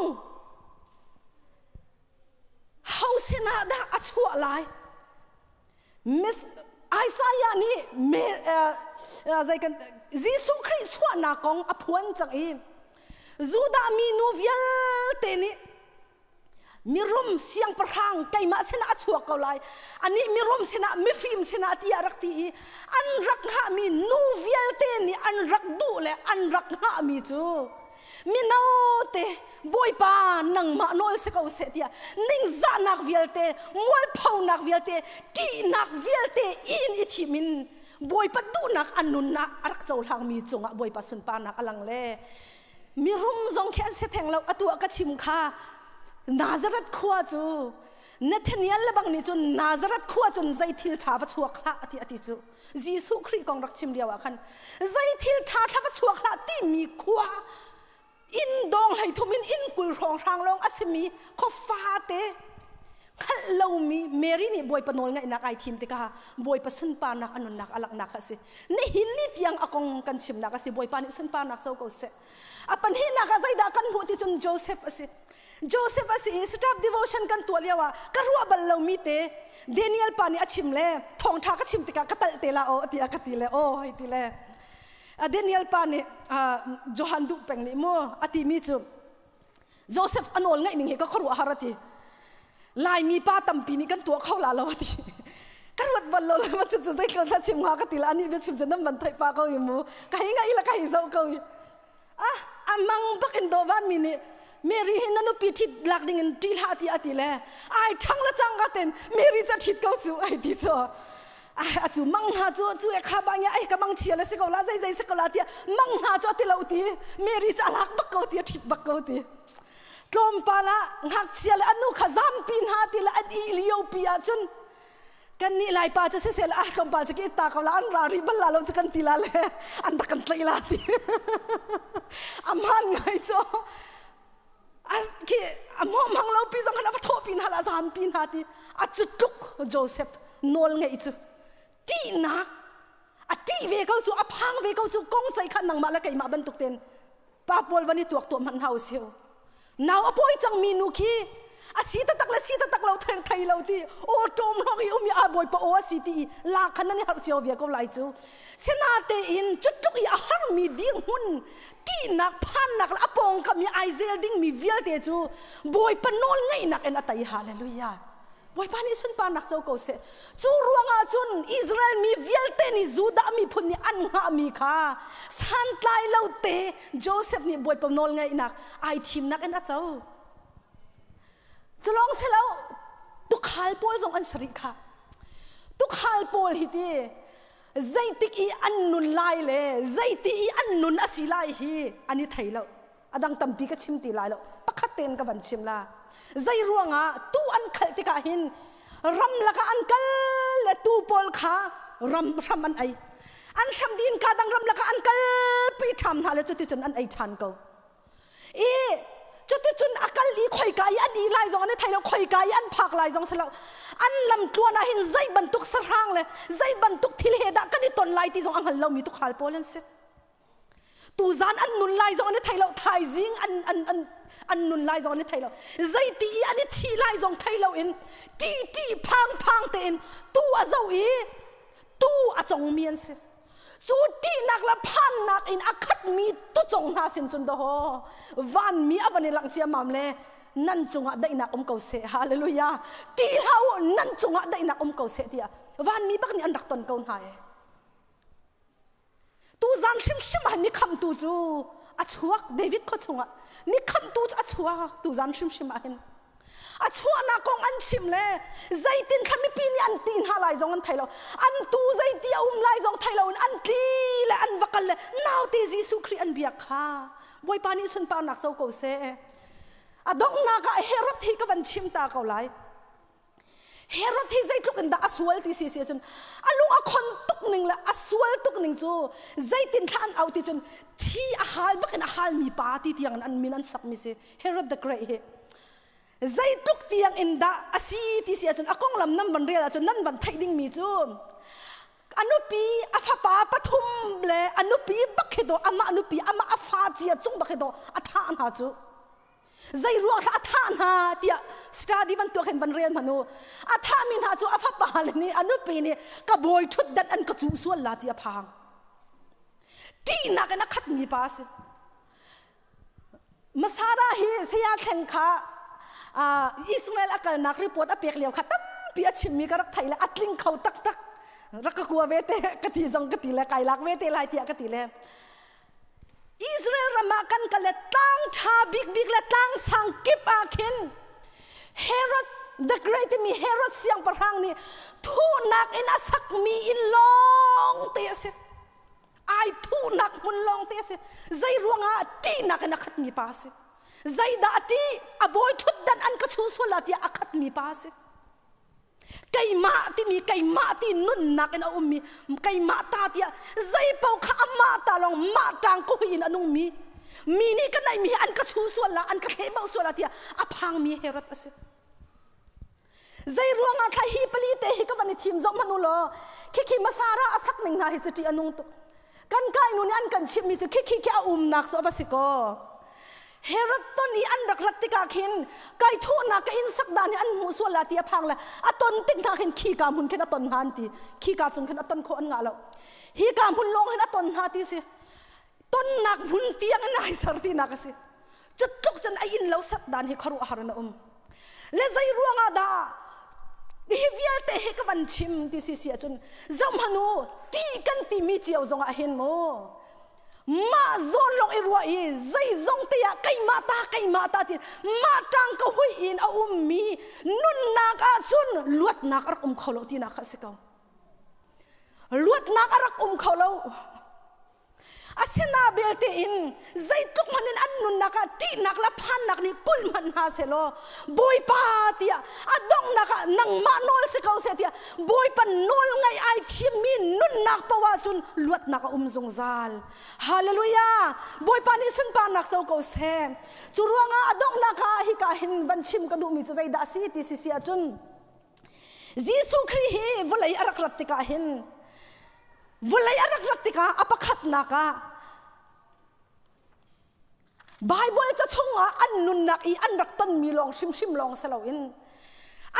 ho sinah dah a chuah lai? Miss Isaiah nih me, zei kan Jesuh Khrih chuahnak kong a phuan cang i Judah mi nu vialte nih, "Mirum siangpahrang keimah sinah a chuak ko lai, anih mirum sinah, mifim sinah," tiah rak ti i an rak hngahmi nu vialte nih an rak duh le an rak hngahmi cu mino te, "Bawipa, nangmah nawl si ko seh," tiah ningzahnak vialte, mualphonak vialte, ṭihnak vialte in i thim in Bawipa duhnak an nunnak a rak cohlangmi cungah Bawipa sunparnak a lang le mirum zong khi an si theng lo. Atu ah ka chim kha, Nazareth khua cu, Nathaniel le bang nih cun, "Nazareth khua cun zei thil ṭha va chuak hlah," ati ati cu. Jesuh Khrih kong rak chim lio ah khan, zei thil ṭha thla va chuak hlah timi khua, inn dong 30 in inn 20 hrawng hrang lawng a simi khua fate, hngalh lomi Mary nih Bawipa nawl ngaihnak ai thim tikah Bawipa sunparnak a nunnak a langhnak kha a si. Nihin ni tiang a kong kan chimnak a si. Bawipa nih sunparnak co ko seh. A pahnihnak ah zeidah kan hmuh ti cun Joseph a si. Joseph a si i staff devotion kan tuah lio ah ka ruah bal lomi te Daniel pa nih a chim le thawngṭha ka chim tikah ka talh te la aw tiah ka ti le aw hei ti le Daniel pa nih, Johan duh peng nih mu a timi cu, Joseph a nawl ngaih ning hi ka khuaruah har a ti. Laimi pa tampi nih kan tuah kho la lo a ti. Ka ruat bal lo le ma cu cu zeitluk thla chim hnga ka ti la. Ani bia chim cu nan van theih pa ko i mu ka hi ngai la ka hi zoh ko i ah amang bak in dawvan mi nih, "Mary hi na nupi ṭhit lak ding in ṭih hlah," ti a ti le ai ṭhang le cang ka ten Mary cu ṭhit ko cu ai ti cu. A cu mang hna cu cu e kha ba nge ai ka mang chia le si ko la, zei zei si ko la tiah mang hna cu ti lo ti Mary cu a lak bak ko ti, a ṭhit bak ko ti. Tlawmpal ah ngakchia le anu kha zampi hna ti le an i lio pi ah cun kan nih Lai pa cu siseh ah tlawmpal cu ki ta ko la, an ra ri bal la lo cu kan ti la le an rak kan tlaih la ti. Aman ngai cu khi a hmang lo pi zong khan a va thawh pi hna la, zam pi hna ti. A cu tluk Joseph nawl ngeih cu, ṭihnak a ṭih ve ko cu, a phang ve ko cu. Kong cei kha nangmah le keimah bantuk ten pa pawl van i tuak tuah hmanh hau siu. Nau a pawi cangmi nu khi a si taktak le si taktak lo theng thei lo ti aw ṭawm hlong i um i a Bawipa aw a si ti i la khan nan i harh cio ve ko lai cu. Sinatein cutluk i a harmi dirhmun, ṭihnak, phannak le a pawngkam i ai zel dingmi vialte cu Bawipa nawl ngaihnak in a tei. Hallelujah. Bawipa nih sunparnak co ko seh. Cu ruangah cun Israel mi vialte nih Judah miphun nih an hngahmi kha santlai lo te Joseph nih Bawipa nawlngaihnak ai thimnak in a co. Culawng silo tukhal pawl zong an sarih kha. Tukhal pawl hi ti zeitik i an nun lai le zeiti i an nun a si lai hi an i thei lo. A dang tampi ka chim ti lai lo. Pakhat tein ka van chim la. Zei ruangah tu an khalh tikah hin ram lakah an kal le tu pawl kha ram hram an ei. An hram din ka dang ram lakah an kal pi ṭham hna le cuticun an ei ṭhan ko. I cuticun a kal i khoika i an i lai zong an i thei lo khoika i an phak lai zong si lo an lam tluan ah hin zei bantuk sahrang le zei bantuk thil he dah kan i ton lai ti zong a hngal lomi tukhal pawl an si tuzan an nun lai zong an i thei lo thaizing an an an an nun lai zong an i thei lo zeiti i an i thi lai zong thei lo in ṭi ṭi phang phang tein tu a zo i tu a congmi an si Cu ṭihnak le phannak in a khatmi tucong hna sin cun dawhaw vanmi a van i langh ciammam le nan cungah daihnak um ko seh hallelujah ṭih hlah u nan cungah daihnak um ko seh tiah vanmi bak nih an rak ton ko hna e tuzan hrimhrim ah mi khamtu cu a chuak David khua chungah mi khamtu cu a chuak tuzan hrimhrim ah hin A chuahnak kong an chim le zeitin kha mipi nih an ti hna lai zong an thei lo. An tu zeiti a um lai zong thei loin an tli le an va kal le naute Jesuh Khrih an biak kha Bawipa nih sunparnak co ko seh. A donghnak ah Herod hi ka van chim ta ko lai. Herod hi zeitluk in dah a sual ti si si cun a lung a khon tuk ning le a sual tuk ning cu zeitin thla an au ti cun thi a hal bak in a halmi pa ti tiang in an min an sakmi si Herod the Great hi zeitluk tiang in dah a si ti si ahcun a konglam nan van rel ahcun nan van theih dingmi cu a nupi a fapa pathum le a nupi bak hi do amah nupi amah a fa cia cung bak hi do a thah hna cu zei ruang thla a thah hna tiah study van tuak hin van rel hmanu a thahmi hna cu a fapa le nih a nupi nih ka bawi ṭhutdan an ka cuh sual la ti a phang ṭihnak in a khatmi pa a si Masada hi saya thleng kha Israel a kalnak report a pek lio kha tampi a chimmi ka rak theih le a tling kho taktak rak ka kua ve te ka ti zong ka ti le kai lak ve te lai tiah ka ti le Israel ram ah kan kal le tlang ṭha bikbik le tlang sang kip ah khin Herod the Great timi Herod siangpahrang nih thuhnak in a sakmi inn lawng te a si. Ai thuhnak hmun lawng te a si. Zei ruangah ṭihnak in a khatmi pa a si. Zeidah a ṭih? A bawi ṭhutdan an ka chuh sual ah tiah a khatmi pa a si. Keimah timi keimah ti nunnak in a ummi keimah ta tiah zeipaoh kha amah ta lawng mah ṭang ko in a nungmi mi nih ka neihmi hi an ka chu sual la an ka thlehbauh sual la tiah a phangmi Herod a si. Zei ruangah thla hi pali te hi ka van i thim zoh hmanh u law khikhi Masara a sak ning hna hi cu ṭih a nung tuk. Kan kai nu nih an kan chimhmi cu khikhi khi a umnak cu a va si kaw. Herod ton i an rak rat tikah khin kai thuhnak ka inn sak dan hi an hmuh sual la ti a phang le a ton tik hna khin khika hmun khin a ton hna an ti khika cung khin a ton khawh an ngah lo hika hmun lawng hin a ton hna ti si tonnak hmun tiang in ai ser tinak a si cu tluk cun a inn lo sak dan hi khuaruahhar in a um le zei ruangah dah hi vialte hi ka van chim ti si si ahcun zohhmanh u ti kan timi cio zongah hin mu mah zawn lawng i ruah i zeizong te ah keimah ta keimah ta ti mah ṭang ka hui in a ummi nunnak ah cun luatnak a rak um kho lo tinak kha a si ko luatnak a rak um kho lo Asina belte in zeitluk hmanh in an nunnak ah ṭihnak le phannak nih kulh hmanh hna sehlaw Bawipa tiah a donghnak ah nangmah nawl si ko seh tiah Bawipa nawl ngaih ai thimmi nunnak paoh ahcun luatnak a um zungzal. Hallelujah! Bawipa nih sunparnak co ko seh. Cu ruangah a donghnak ah hika hin van chim ka duhmi cu zeidah a si ti si si ahcun Jesuh Khrih hi vawlei a rak rat tikah hin Vawlei a rak rat tikah a pakhatnak ah Baibal ca chungah an nunnak i an rak tonmi lawng hrimhrim lawng si loin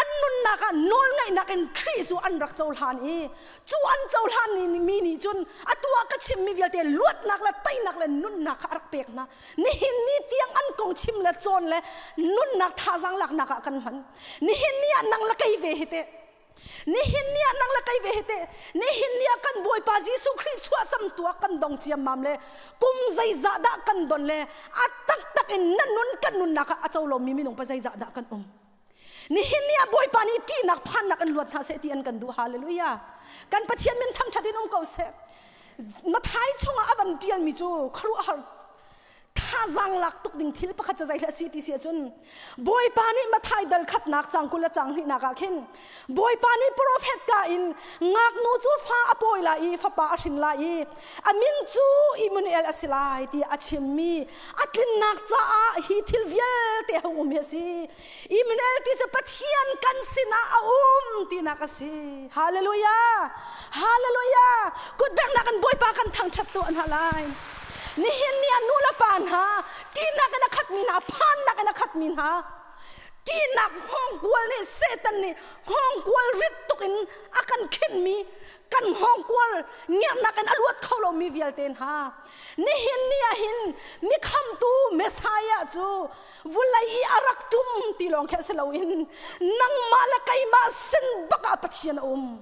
an nunnak nunnak ah nawlngaihnak in Khrih cu an rak cohlan i cu an cohlan mi nih cun atu ah ka chimmi vialte luatnak le teinak le nunnak kha a rak pek hna. Nihin ni tiang an kong chim le cawn le nunnak thazaang laknak ah kan hman. Nihin ni ah nang le kei ve hi teh. Nihin ni ah nang le kei ve hi teh. Nihin ni ah kan Bawipa Jesuh Khrih chuah cam tuah kan dong ciammam le kum zeizah dah kan don le a taktak in na nun kan nunnak ah a co lomi minung pa zeizah dah kan um. Nihin ni ah Bawipa nih ṭihnak phannak in luat hna seh ti an kan duh. Hallelujah. Kan Pathian min thangṭhat in um ko seh. Mathai chungah a van ṭialmi cu khuaruahhar thazaang lak tuk ding thil pakhat cu zei a si ti si ahcun Bawipa nih Mathai dal khatnak cang 20 le cang hnihnak ah khin Bawipa nih profet ka in ngaknu cu fa a pawi lai i fapa a hrin lai i a min cu Immanuel a si lai tiah a chimmi a tlinnak caah hi thil vialte hung um hi a si. Immanuel ti cu Pathian kan sinah a um tinak a si. Hallelujah! Hallelujah! Kutbeknak in Bawipa kan thangṭhat tuah hna lai. Nihin ni ah nu le pa hna, ṭihnak in a khatmi hna, phannak in a khatmi hna, ṭihnak hngawngkual nih Satan nih hngawngkual rit tuk in a kan khinhmi kan hngawngkual ngiarnak in a luat kho lomi vialte hna nihin ni ah hin mikhamtu Messiah cu vulei i a rak ṭum ti lawng khi si loin nangmah le keimah sin bak ah Pathian a um.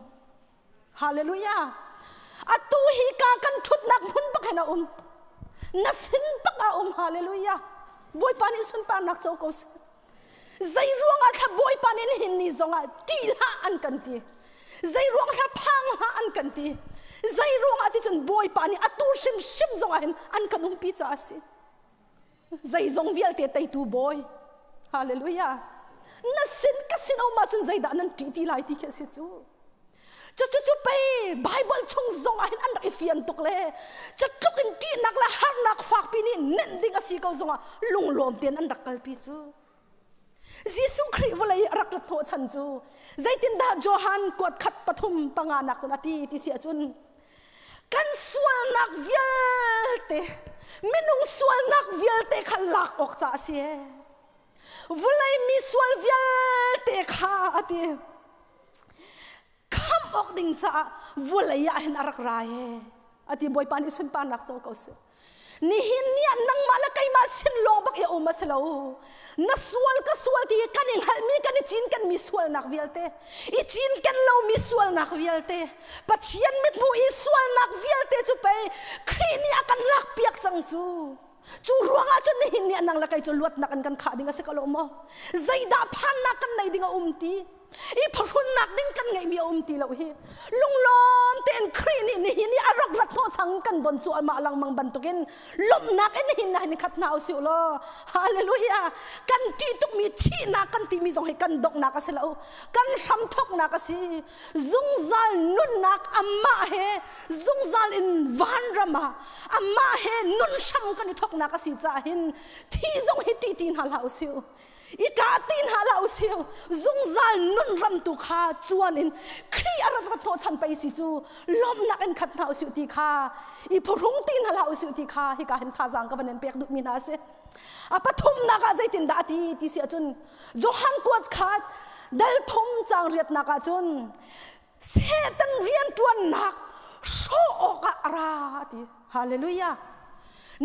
Hallelujah. Atu hi ka kan ṭhutnak hmun bak hin a um. Na sin bak ah um. Hallelujah. Bawipa nih sunparnak co ko seh. Zei ruangah thla Bawipa nih nihin ni zongah ṭih hlah an kan ti. Zei ruang thla phang hlah an kan ti. Zei ruangah ti cun Bawipa nih atu hrimhrim zongah hin an kan umpi caah a si. Zeizong vialte teitu Bawi. Hallelujah. Na sin ka sin um ahcun zeidah nan ṭih ti lai ti khi a si cu. Cucu cu pei Bible chung zong ah hin an rak i fian tuk le cutluk in ṭihnak le harnak fakpi nih nenh ding a si ko zongah lunglawm tein an rak kalpi cu. Jesuh Khrih vawlei a rak rat hnawhchan cu zeitindah Johan kuat khat pathum panga nak cun a ti ti si ahcun kan sualnak vialte minung sualnak vialte kha lak awk ca a si vawlei mi sual vialte kha a ti khamh awk ding caah vawlei ah hin a rak ra e a ti. Bawipa nih sunparnak co ko seh. Nihin ni ah nangmah le keimah sin lawng bak i um a si lo. Na sual ka sual ti kan i hngalhmi kan i cinken mi sualnak vialte, i cinken lomi sualnak vialte, Pathian mithmuh i sualnak vialte cu pei Khrih nih a kan lakpiak cang cu. Cu ruangah cun nihin ni ah nang le kei cu luatnak in kan khah ding a si ko lo maw? Zeidah phannak kan nei ding a um ti? I phahrunnak ding kan ngeihmi a um ti lo hi. Lunglawm tein Khrih nih nihin i a rak rat hnawh chang kan don cu amah langmang bantukin lawmhnak in nihin na hin khat hna usih law. Hallelujah! Kan ṭih tukmi thihnak kan timi zong hi kan donghnak a si lo, kan hramthoknak a si. Zungzal nunnak amah he zungzal in vanram ah amah he nun hram kan i thoknak a si caah hin thi zong hi ṭih ti hna hlah usih, i ṭah ti hna hlah usih. Zungzal nun ram tu kha cuan in Khrih a rat rat hnawhchan pei si cu lawmhnak in khat hna usih ti kha, i phuhrung ti hna hlah usih ti kha hika hin thazaang ka van in pek duhmi hna a si. A pathumnak ah zeitindah a ti ti si ahcun Johan kuat khat dal thum cang riatnak ah cun Satan rianṭuannak hrawh awkah a ra a ti. Hallelujah.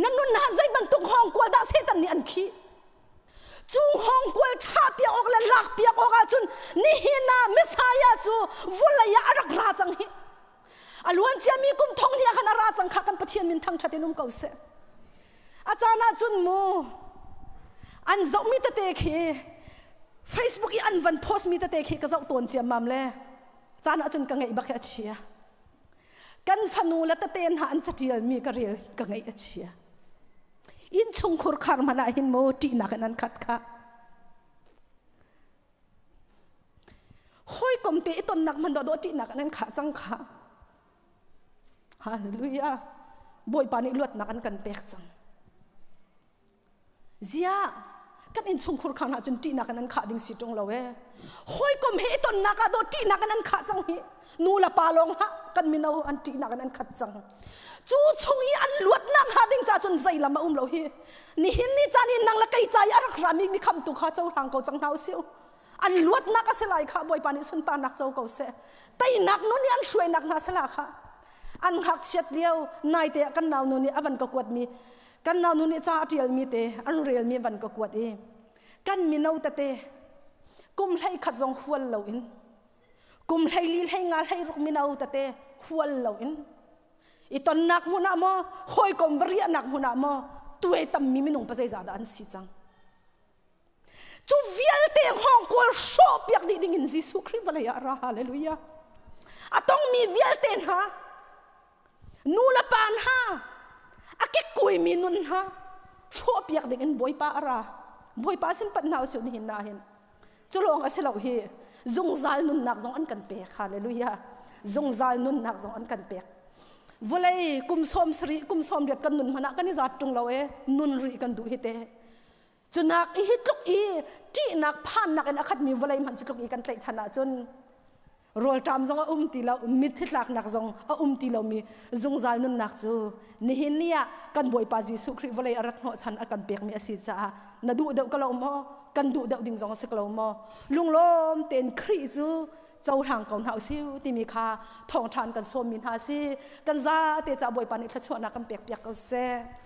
Na nun ah zei bantuk hngawngkual dah Satan nih an khih? Cu hngawngkual chahpiak awk le lakpiak awk ahcun nihin ah Messiah cu vawlei ah a rak ra cang hi. A luan ciami kum thong hnih ah khan a ra cang kha. Kan Pathian min thangṭhat in um ko seh. A caan ah cun mu an zohmi tete khi Facebook i an van post mi tete khi ka zoh tawn ciammam le caan ah cun ka ngeih bak hi a chia. Kan fanu le tete hna an catial mi ka rel ka ngeih a chia. Inn chungkhur khar hmanh ah hin mu ṭihnak in an khat kha. Hawikom te i tonnak hmanh dawh ṭihnak in an khah cang kha. Hallelujah. Bawipa nih luatnak an kan pek cang. Zia kan innchungkhur khang hna cun ṭihnak in an khah ding si ṭung lo e. Hawikom he i tonnak ah dawh ṭihnak in an khah cang hi. Nu le pa lawng hlah, kan mino an ṭihnak in an khat cang. Cu chung i an luatnak hnga ding ca cun zei lam a um lo hi. Nihin ni caan i nang le kei ca i a rak rami mi khamtu kha cohlang ko cang hna usih. An luatnak a si lai kha Bawipa nih sunparnak co ko seh. Teinak nun nih an hruainak hna si la kha. An ngakchiat lio naite ah kan nau nu nih a van ka kuat mi kan nau nu nih ca a ṭial mi te an rel mi van ka kuat i kan mino tete kum 11 zong hual loin kum 14 15 16 mino tete hual loin i tonnak hmun ah maw hawikom va riahnak hmun ah maw tuai tammi minung pa zeizah dah an si cang. Cu vialte hngawngkawl hrawh piak dih ding in Jesuh Khrih vawlei ah ra. Hallelujah. A tongmi vialte hna, nu le pa hna, a kikkuimi nun hna hrawh piak ding in Bawipa a ra. Bawipa sin panh hna usih nihin na hin. Cu lawng a si lo hi, zungzal nunnak zong an kan pek. Hallelujah. Zungzal nunnak zong an kan pek. Vawlei kum 70 kum 80 kan nun hmanh ah kan i zat ṭung lo e, nun rih kan duh hi te. Cunak i hi tluk i ṭihnak phannak in a khatmi vawlei hmanh cu tluk i kan tlaihchan ahcun rawlṭam zong a um ti lo, mitthli tlaknak zong a um ti lomi zungzal nunnak cu nihin ni ah kan Bawipa Jesuh Khrih vawlei a rat hnawhchan a kan pekmi a si caah na duh deuh ka lo maw, kan duh deuh ding zong a si ko lo maw? Lunglawm tein Khrih cu cohlang ko hna usih timi kha thawngṭha an kan sawmmi hna a si. Kan zate caah Bawipa nih thluachuahnak kan pek piak ko seh.